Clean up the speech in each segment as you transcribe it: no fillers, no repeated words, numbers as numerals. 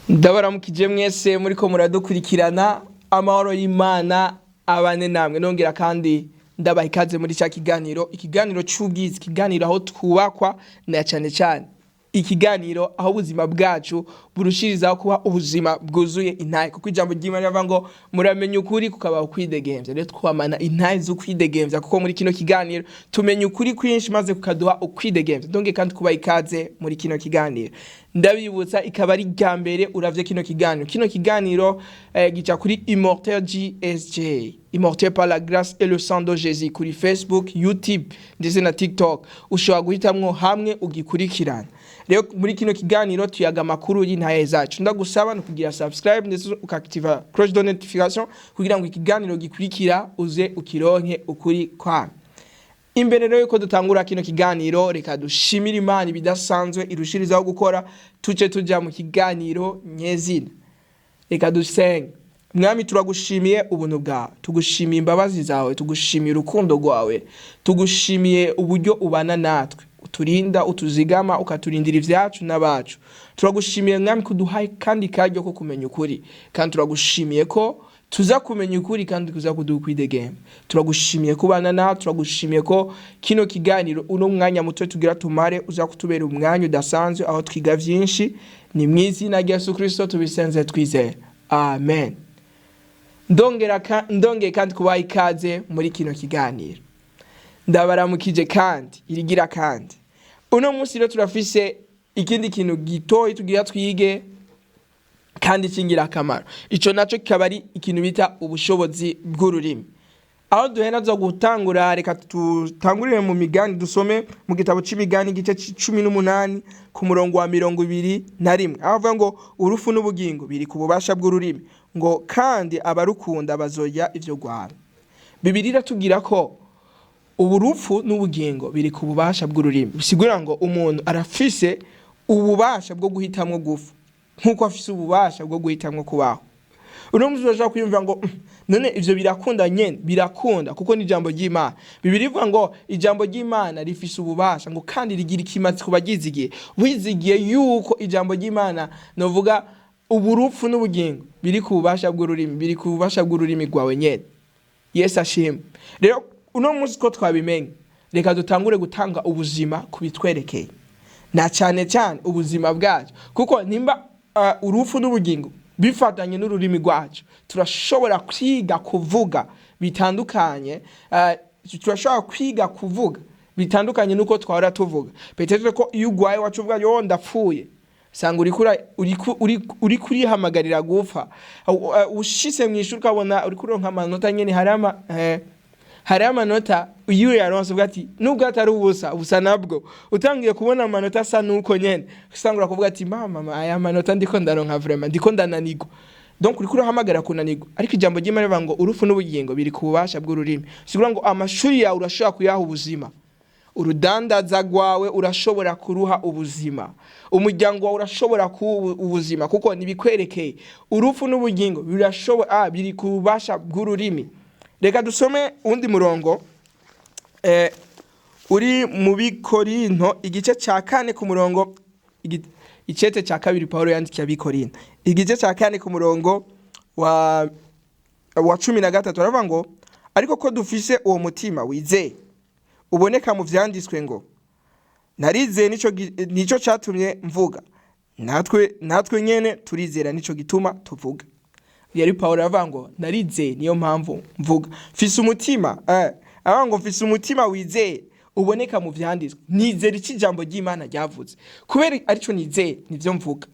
Ndabaramukije mwese muriko muradukurikirana. Amahoro y'Imana abane namwe. Nongera kandi ndabaha ikaze muri cya kiganiro, ikiganiro c'ubwiza, ikiganiro aho twubakwa, na cyane cyane ikiganiro aho ubuzima bwacu burushirizaho kuba ubuzima bwuzuye intahe, kuko ijambo ry'Imana rivuga ngo muramenya ukuri kukabaho ukwidegemvya. Rero twamana intahe z'ukwidegemvya, kuko muri kino kiganiro tumenya ukuri kwinshi maze kukaduha ukwidegemvya. Ndongeye kandi kubaha ikaze muri kino kiganiro. Ndabibutsa, ikaba ari irya mbere uravye kino kiganiro, kino kiganiro gica kuri Immortel GSJ, Immortel par la grâce et le sang de Jésus, kuri Facebook, YouTube ndetse na TikTok. Ushobora guhitamwo hamwe ugikurikirana. Rero muri kino kiganiro tuyaga amakuru y'intahe zacu. Ndagusaba no kugira subscribe ndetse ukaactiva cloche de notification kugira ngo ikiganiro gikurikira uze ukironke ukuri kwame. Imbere rero yuko dutangura kino kiganiro, reka dushimire Imana ibidasanzwe irushirizaho gukora, tuce tuja mu kiganiro nyezina. Reka dusenge. Mwami, turagushimiye ubuntu bwawe, tugushimiye imbabazi zawe, tugushimiye urukundo rwawe, tugushimiye uburyo ubana natwe, uturinda, utuzigama, ukaturindira ivyacu n'abacu. Turagushimiye, Mwami, kuduhaye kandi karyo ko kumenya ukuri, kandi turagushimiye ko tuza kumenya ukuri kandi kuza kuduha ukwidegemvya. Turagushimiye kubana natwe, turagushimiye ko kino kiganiro, uno mwanya muto tugira tumare, uza kutubera umwanya udasanzwe aho twiga vyinshi. Ni mu izina rya Yesu Kristo tubisenze twizera, amen. Ndongeye kandi kubaha ikaze muri kino kiganiro. Ndabaramukije kandi irigira kandi. Uno munsi rero turafise ikindi kintu gitoyi tugira twige kandi cy'ingirakamaro. Ico naco kikaba ari ikintu bita ubushobozi bw'ururimi. Aho duhera zo gutangura, reka tutangurire mu Migani. Dusome mu gitabo c'Imigani, igice 18, ku murongo wa 21, aho avuga ngo urupfu n'ubugingo biri ku bubasha bw'ururimi, ngo kandi abarukunda bazorya ivyo rwara. Bibiliya iratubwira ko urupfu n'ubugingo biri ku bubasha bw'ururimi. Bisigura ngo umuntu arafise ububasha bwo guhitamwo gupfa nk'uko afise ububasha bwo guhitamwo kubaho. Uno munsi urashobora kwiyumvira ngo "None ivyo birakunda?" Nyene birakunda, kuko ni ijambo ry'Imana. Bibiliya ivuga ngo ijambo ry'Imana rifise ububasha, ngo kandi rigira ikimazi ku baryizigiye. Wizigiye yuko ijambo ry'Imana, novuga urupfu n'ubugingo biri ku bubasha bw'ururimi, biri ku bubasha bw'ururimi rwawe nyene. Yesu ashimwe. Rero uno munsi ko twabimenye, reka dutangure gutanga ubuzima ku bitwerekeye, na cyane cyane ubuzima bwacu, kuko nimba urupfu n'ubugingo bifatanye n'ururimi rwacu, turashobora kwiga kuvuga bitandukanye, turashobora kwiga kuvuga bitandukanye nuko twahora tuvuga. Peut-être ko iyo ugwaye wacu uvuga yo ndapfuye, usanga uriko urihamagarira gupfa. Ushitse mu ishuri ukabona uriko uronka amanota nyene, hari amanota iyo uyaronse uvuga ati nubwo atari ubusa ubusa, nabwo utangiye kubona amanota asa nuko nyene, usanga urakuvuga ati mama, mama, aya manota ndiko ndaronka, vraiment ndiko ndananirwa. Donc uriko urahamagara kunanirwa. Ariko ijambo ry'Imana rivuga ngo urupfu n'ubugingo biri ku bubasha bw'ururimi. Sigura ngo amashuri yawe urashobora kuyaha ubuzima, urudandaza rwawe urashobora kuruha ubuzima, umuryango wawe urashobora kuwuha ubuzima, kuko ntibikwerekeye. Urupfu n'ubugingo birashobora, biri ku bubasha bw'ururimi. Reka dusome uwundi murongo uri mu Bikorinto, igice cya 4 ku murongo, icete cya kabiri Paulo yandikiye Abikorinto, igice cya 4 ku murongo wa 13. Aravuga ngo ariko ko dufise uwo mutima wizeye uboneka mu vyanditswe ngo narizeye, nico catumye mvuga, natwe nyene turizera, nico gituma tuvuga. Yari Paulo aravuga ngo narizeye, niyo mpamvu mvuga. Mfise umutima, aravuga ngo mfise umutima wizeye uboneka mu vyanditswe. Nizera ico ijambo ry'Imana ryavuze, kubera arico nizeye nivyo mvuga.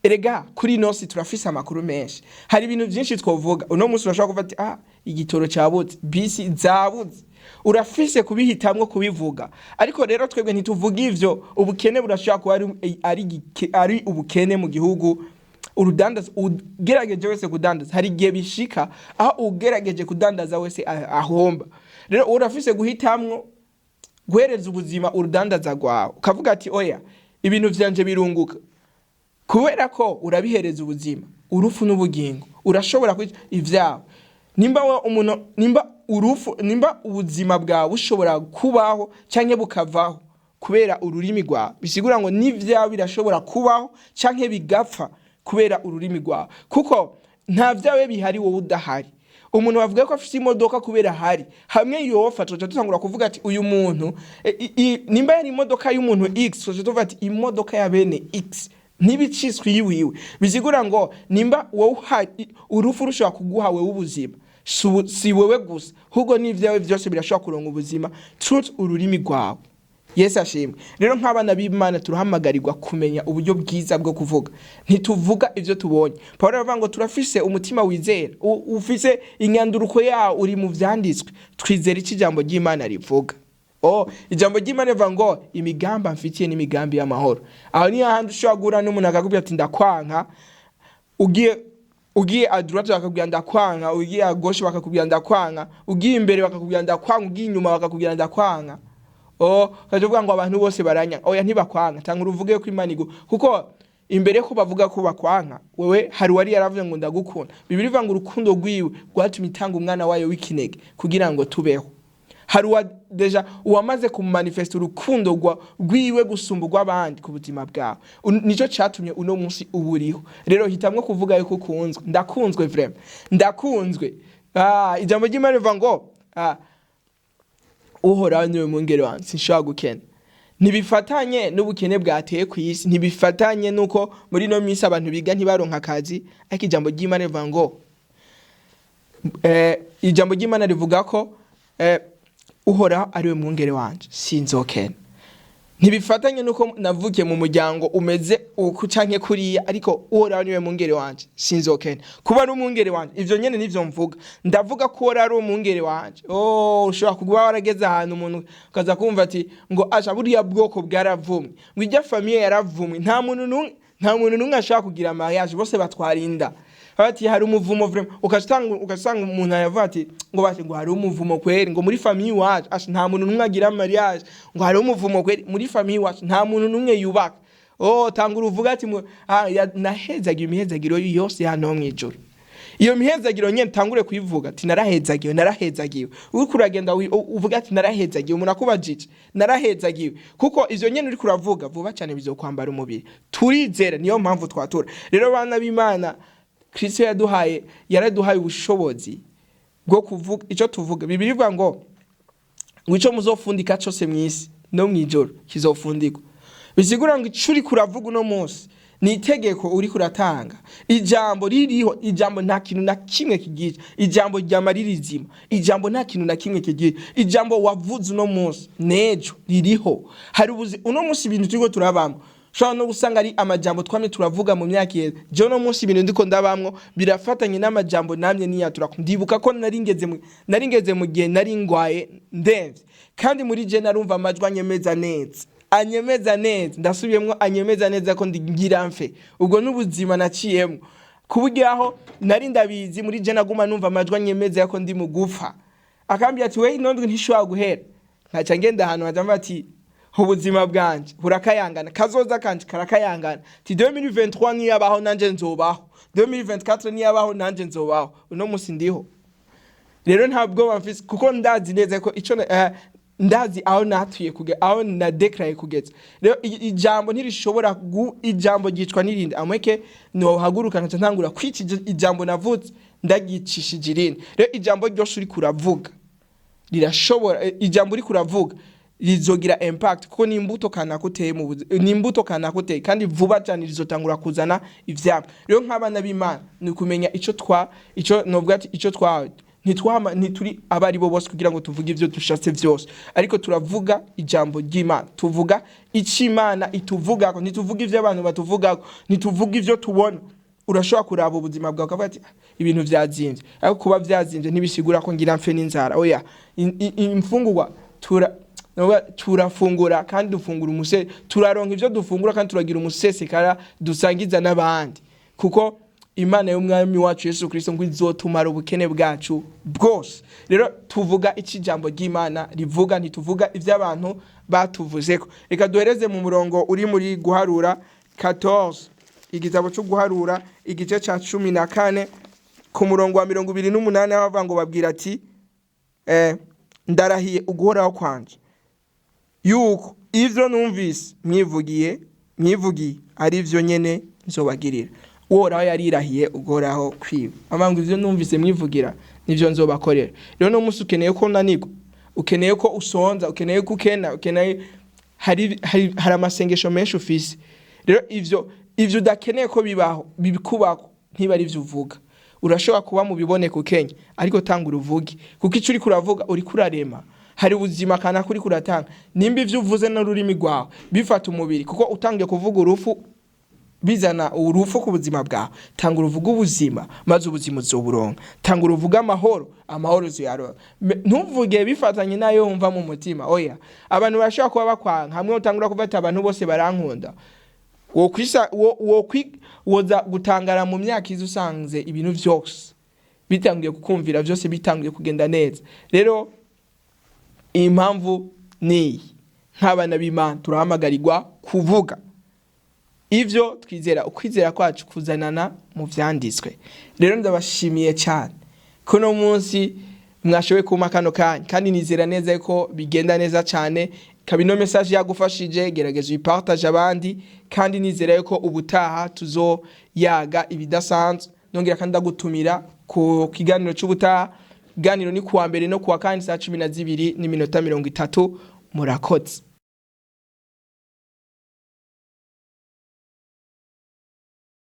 Erega kuri ino si turafise amakuru menshi, hari ibintu byinshi twovuga. Uno munsi urashobora kuvuga ati igitoro cabuze, bisi zabuze. Urafise kubihitamwo kubivuga, ariko rero twebwe ntituvuga ivyo. Ubukene burashobora kuba ari ubukene mu gihugu. Urudandaza, ugerageje wese kudandaza, hari igihe bishika aho ugerageje kudandaza wese ahomba. Rero urafise guhitamwo guhereza ubuzima urudandaza rwawe, ukavuga ati oya, ibintu vyanje birunguka, kubera ko urabihereza ubuzima. Urupfu n'ubugingo urashobora kwica ivyawe. Nimba we umuntu, nimba urupfu, nimba ubuzima bwawe bushobora kubaho canke bukavaho kubera ururimi rwawe, bisigura ngo n'ivyawe birashobora kubaho canke bigapfa. Kubera ururimi rwawe, kuko nta vyawe bihari wowe udahari. Umuntu bavuga ko afite imodoka kubera ahari, hamwe yofa tuca dutangura kuvuga ati uyu muntu nimba yari imodoka y'umuntu X, tuca tuvuga ati imodoka ya bene X, ntibiciswe iyiwiwe. Bisigura ngo nimba wowe uhari, urupfu rushobora kuguha wewe ubuzima, si wewe gusa, ahubwo n'ivyawe vyose birashobora kuronka ubuzima through ururimi rwawe. Yesu ashimwe. Rero nk'abana b'Imana turahamagarirwa kumenya uburyo bwiza bwo kuvuga. Ntituvuga ivyo tubonye. Pawulo aravuga ngo turafise umutima wizera, ufise inyanduruko yawo uri mu vyanditswe. Twizera icyo ijambo ry'Imana rivuga. Oh, ijambo ry'Imana rivuga ngo imigambi amfitiye n'imigambi y'amahoro. Aho ni hahandi ushobora guhura n'umuntu akakubwira ati ndakwanka. Ugiye à droite bakakubwira ndakwanka, ugiye à gauche bakakubwira ndakwanka, ugiye imbere bakakubwira ndakwanka, ugiye inyuma bakakubwira ndakwanka. Oh, ukaja uvuga ngo abantu bose baranya. Oya, ntibakwanka. Tanga uruvuge ko Imana igu, kuko imbere ko bavuga ko bakwanka, wewe hari uwari yaravuze ngo ndagukunda. Bibiliya ivuga ngo urukundo rwiwe rwatumye itanga umwana wayo w'ikinege kugira ngo tubeho. Hari uwa déjà uwamaze kumanifesta urukundo rwiwe gusumba urw'abandi ku buzima bwawe. Nico catumye uno munsi uba uriho. Rero hitamwo kuvuga yuko ukunzwe. Ndakunzwe vraiment, ndakunzwe. Ijambo ry'Imana rivuga ngo Uhoraho niwe mwungere wanje, sinshobora gukena. Ntibifatanye n'ubukene bwateye ku isi, ntibifatanye n'uko muri ino minsi abantu biga ntibaronka akazi, ariko ijambo ry'Imana rivuga ngo ijambo ry'Imana rivuga ko Uhoraho ariwe mwungere wanje, sinzokena. Ntibifatanye nuko navukiye mu muryango umeze uku canke kuriya, ariko Uhoraho niwe mwungere wanje, sinzokena. Kuba ari umwungere wanje, ivyo nyene nivyo mvuga. Ndavuga ko Uhoraho ari umwungere wanje. Oh, ushobora kuba warageze ahantu umuntu ukaza kumva ati ngo asha buriya bwoko bwaravumwe, ngo ijya famille yaravumwe, nta muntu n'umwe ashobora kugira mariage, bose batwara inda. Bati hari umuvumo vraiment. Ugasanga umuntu aravuga ati ngo bati ngo hari umuvumo kweri, ngo muri famille iwacu asha nta muntu n'umwe agira mariage, ngo hari umuvumo kweri muri famille iwacu, nta muntu n'umwe yubaka. Oh, tangura uvuga ati nahezagiwe imihezagiro yose hano mw'ijuru. Iyo mihezagiro nyene tangure kuyivuga ati narahezagiwe, narahezagiwe. Uriko uragenda uvuga ati narahezagiwe. Umuntu akubajije, narahezagiwe, kuko ivyo nyene uriko uravuga vuba cyane bizokwambara umubiri. Turizera, niyo mpamvu twatura. Rero bana b'Imana, Kristo yaduhaye, yaraduhaye ubushobozi bwo kuvuga icyo tuvuga. Bibiliya ivuga ngo ico muzofundika cose mw'isi no mw'ijoro kizofundikwa. Bisigura ngo ico uriko uravuga uno munsi ni itegeko uriko uratanga. Ijambo ririho, ijambo nta kintu na kimwe kigica. Ijambo ryama ririzima. Ijambo nta kintu na kimwe kigica. Ijambo wavuze uno munsi nejo ririho. Hari ubuzi uno munsi ibintu turiko turabamwo ushobora no gusanga ari amajambo twamye turavuga mu myaka iheze. Jewe uno munsi ibintu ndiko ndabamwo birafatanye n'amajambo namye niyatura. Ndibuka ko nari ngeze mu gihe nari ngwaye ndemvye, kandi muri je narumva amajwi anyemeza neza, anyemeza neza, ndasubiyemwo, anyemeza neza ko ngira mfe. Ubwo n'ubuzima naciyemwo ku buryo aho nari ndabizi, muri je naguma numva amajwi anyemeza ko ndi mu gupfa, akambwira ati we ino ndwi ntishobora guhera. Nkaca ngenda ahantu nkaca mvuga ati ubuzima bwanje burakayangana, kazoza kanje karakayangana, ti 2023 niyabaho nanje nzobaho, 2024 niyabaho nanje nzobaho. Uno musi ndiho. Rero nta bwoba mfise, kuko ndazi neza ko ico ndazi aho natuye kuge, aho nadekaraye kugeza. Rero ijambo ntirishobora ijambo ryicwa n'irindi amweke. Nohaguruka nkaca ntangura kwica ijambo navutse, ndagicishije irindi. Rero ijambo ryose uriko uravuga rirashobora, ijambo uriko uravuga rizogira impact, kuko ni imbuto kanaka uteye mu ni imbuto kanaka uteye, kandi vuba cyane rizotangura kuzana ivyamwa. Rero nk'abana b'Imana ni kumenya ico twa ico novuga ati ico twa ntitwama, ntituri abari bo bose kugira ngo tuvuge ivyo dushatse vyose, ariko turavuga ijambo ry'Imana. Tuvuga ico Imana ituvugako, ntituvuga ivyo abantu batuvugako, ntituvuga ivyo tubona. Urashobora kuraba ubuzima bwawe ukavuga ati: "Ah, ibintu vyazimvye." Ariko kuba vyazimvye ntibisigura ko ngira mfe n'inzara. Oya, imfungurwa novuga turafungura, kandi dufungura umuse, turaronka ivyo dufungura, kandi turagira umusesekara dusangiza n'abandi, kuko Imana y'Umwami wacu Yesu Kristo ngo izotumara ubukene bwacu bwose. Rero tuvuga iki ijambo ry'Imana rivuga, ntituvuga ivyo abantu batuvuzeko. Reka duhereze mu murongo uri muri Guharura 14, igitabo cyo Guharura igice ca 14 ku murongo wa 28, aho bavuga ngo babwira ati ndarahiye uguhoraho kwanje yuko ivyo numvise mwivugiye ari vyo nyene nzobagirira. Uhoraho yarirahiye ugoraho kwiba amanga ivyo numvise mwivugira nivyo nzobakorera. Rero no munsi ukeneye ko unanirwa, ukeneye ko usonza, ukeneye ko ukena, ukeneye hari amasengesho menshi ufise. Rero ivyo udakeneye ko bibaho, bikubaho, ntiba ari ivyo uvuga. Urashobora kuba mu biboneka ukenya, ariko tanga uruvuge, kuko ico uriko uravuga uriko urarema. Hari ubuzima kanaka uriko uratanga. Nimba ivyo uvuze n'ururimi rwawe bifata umubiri, kuko utangiye kuvuga urufu bizana urufu ku buzima bwawe, tanga uruvuga ubuzima, maze ubuzima uzoburonka. Tanga uruvuga amahoro, amahoro uzoyaronka. Ntuvuge bifatanye nayo wumva mu mutima. Oya, abantu barashobora kuba bakwanka, hamwe utangura kuvuga ati abantu bose barankunda, wokwisa woza gutangara mu myaka iza usanze ibintu vyose bitangiye kukumvira, vyose bitangiye kugenda neza. Rero impamvu ni nk'abana b'Imana turahamagarirwa kuvuga ivyo twizera. Ukwizera kwacu kuzanana mu vyanditswe. Rero ndabashimiye cyane kuno munsi mwashoboye kumpa kano kanya, kandi nizera neza ko bigenda neza cyane. Ikaba ino message yagufashije, gerageza uyipartage abandi, kandi nizera yuko ubutaha tuzoyaga ibidasanzwe. Nongera kandi ndagutumira ku kiganiro cy'ubutaha. Ikiganiro ni kuwa mbere no kuwa kane saa 12:30. Murakoze.